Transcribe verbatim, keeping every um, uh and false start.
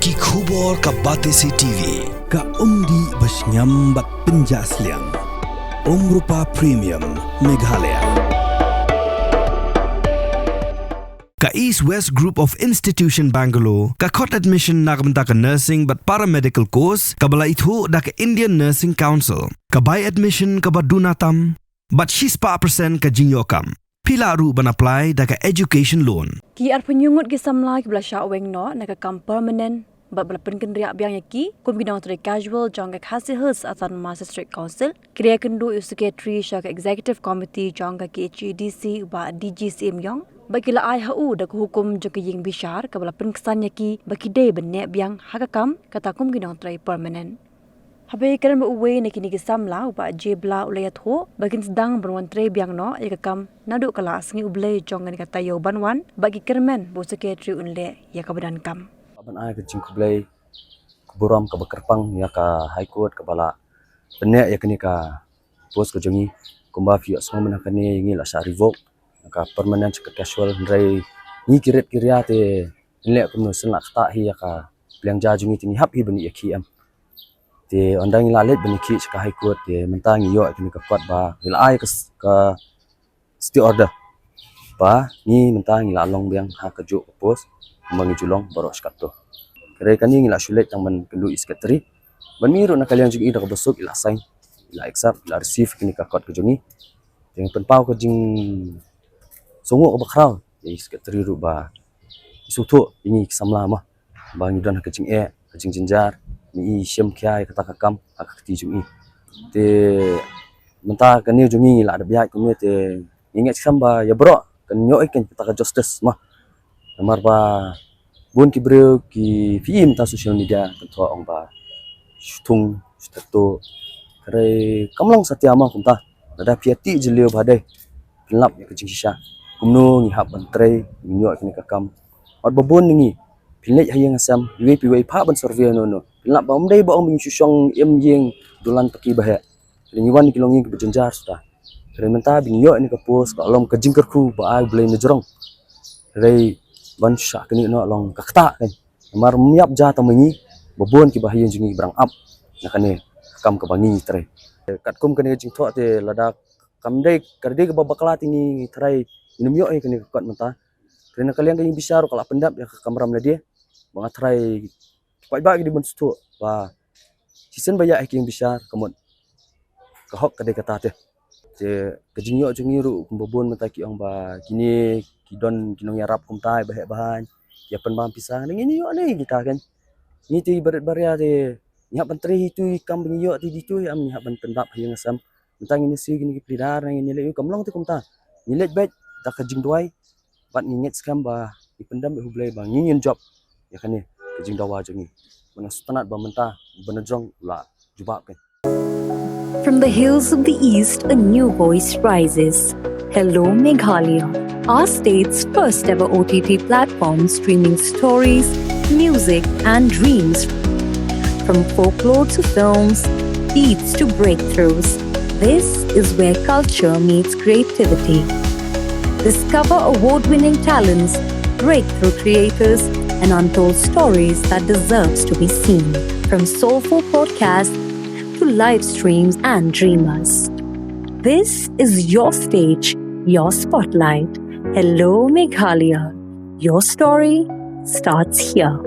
Ki khubor ka Batesi T V, ka umdih ba shngiam bad pynjah sliang. Umrupa Premium, Meghalaya. Ka East West Group of Institution Bangalore, ka khot admission na ka bynta ka nursing bad paramedical course, kaba la ithuh da ka Indian Nursing Council, ka bai admission kaba duna tam, bad shispah percent ka jingïoh kam. Phi lah ruh ban apply da ka education loan. Ki arphew ngut ki samla kiba la shah weng noh na ka kam permanent bad ba la pynkynriah biang ïa ki kum ki nongtrei casual jong ka Khasi Hills Autonomous District Council, ki la ïakynduh ïa u secretary sha ka executive committee jong ka K H A D C, u Bah D G Syiem Ïong, bad ki la ai ha u da ka hukum jong ka ïing bishar kaba la pynksan ïa ki ba ki dei ban neh biang ha ka kam kata kum ki nongtrei permanent. Haba ïakren bad uwei na kine ki samla, u Bah J Blah, u la ïathuh ba kin sdang ban wan trei biang noh ïa ka kam naduh ka la sngi U Blei jong kane ka taïew ban wan, bad ki kyrmen ba u secretary un leh ïa kaba donkam. Ban ai ka jingkhublei, ka burom kaba kyrpang ïa ka High Court kaba la pynneh ïa kane ka post ka jong ngi. Kumba phi ïohsngew mynta, kane ngi la shah revoke na ka permanent sha ka casual, hynrei ngi ki rit ki ria te ngin leh kumno, shen la ktah hi ïa ka pliang ja jong ngi, te ngi hap hi ban ïakhih em. Te ynda ngi la leit ban ïakhih sha ka High Court, te mynta ngi ïoh ïa kane ka kot ba ngi la ai ka s-, ka stay order ba ngi mynta ngi la long biang ha kajuh ka post kumba ngi ju long baroh shi katto. Hynrei kane ngi la shu leit tang ban kynduh ïa i secretary, ban mih ruh na ka liang jong i da kaba suk, i la sign, i la accept, i la receive kane ka kot ka jong ngi. Te ngi pynpaw ka jingsngewnguh kaba khraw ïa i secretary ruh ba i sngewthuh ïa ngi ki samla mo, ba ngi don ha ka jingeh, ka jingjynjar, ngi i shim khia ïa kata ka kam ha ka kti jong i. Te mynta kane jong ngi ngi la dep ïaid kumne, te ngi ngeit skhem ba ïa baroh kan ïoh ïa kata ka justice mo. Namar ba bun ki briew ki, phi i mynta social media kan thoh ong ba shu thung, shu tattoo. Hynrei kam long satia mo kumta. Lada phi ïa tih jylliew ba dei, phin lap ïa ka jingshisha. Kumno ngi hap ban trei, ngi ïoh ïa kane ka kam. Wat ba bun na ngi phin leit ha ïing ha sem, iwei pa iwei phah ban survey no no. Phin lap ba ym dei ba ong ba ngi shu shong im ïing dulan paki ba heh. Hynrei ngi wan ki longïing kiba jynjar suda. Hynrei mynta ba ngi ïoh ïa kane ka post, ka long ka jingkyrkhu ba ai U Blei na jrong. Hynrei ban shah kane noh long ka ktah kan. Namar ym ïap ja tang ma ngi, ba bun kiba ha ïing jong ngi kiba dang ap na kane ka kam kaba ngi ngi trei. Katkum kane ka jingthoh te lada kam dei, ka dei kaba bakla te ngi ngi trei, ngim ïoh ïa kane ka kot mynta. Hynrei na ka liang ka ïing bishar ruh ka la pyndep ïa ka kamram lade ba nga trei, ki paidbah ki dei ban sngewthuh ba shisien ba ïaid ha ka ïing bishar ka mut ka hok ka dei kata te. Te ka jingïoh jong ngi ruh kumba bun mynta ki ong ba kine ki don ki nongïarap kumta ba heh ba haiñ, ki ïa pynbam pisa, ne ngin ïoh ne kita kan. Ngi te barit baria te ngi hap ban trei hi tu i kam ba ngi ïoh te di tu i am, ngi hap ban pyndap ha ïing ha sem. Mynta ngin ïa siew kine ki plie dar, ne ngin ïa leit, kam long te kumta. Ngi leit beit da ka jingduwai bad ngi ngeit skhem ba i pyndem ïa U Blei ba ngi ngin jop ïa kane ka jingdawa jong ngi. Ba nga sngewtynnat ba mynta ba na jrong u la jubab kan. From the hills of the East, a new voice rises. Hello Meghalaya, our state's first ever O T T platform streaming stories, music, and dreams. From folklore to films, beats to breakthroughs, this is where culture meets creativity. Discover award winning talents, breakthrough creators, and untold stories that deserves to be seen. From soulful podcasts to live streams and dreamers, this is your stage, your spotlight. Hello Meghalaya. Your story starts here.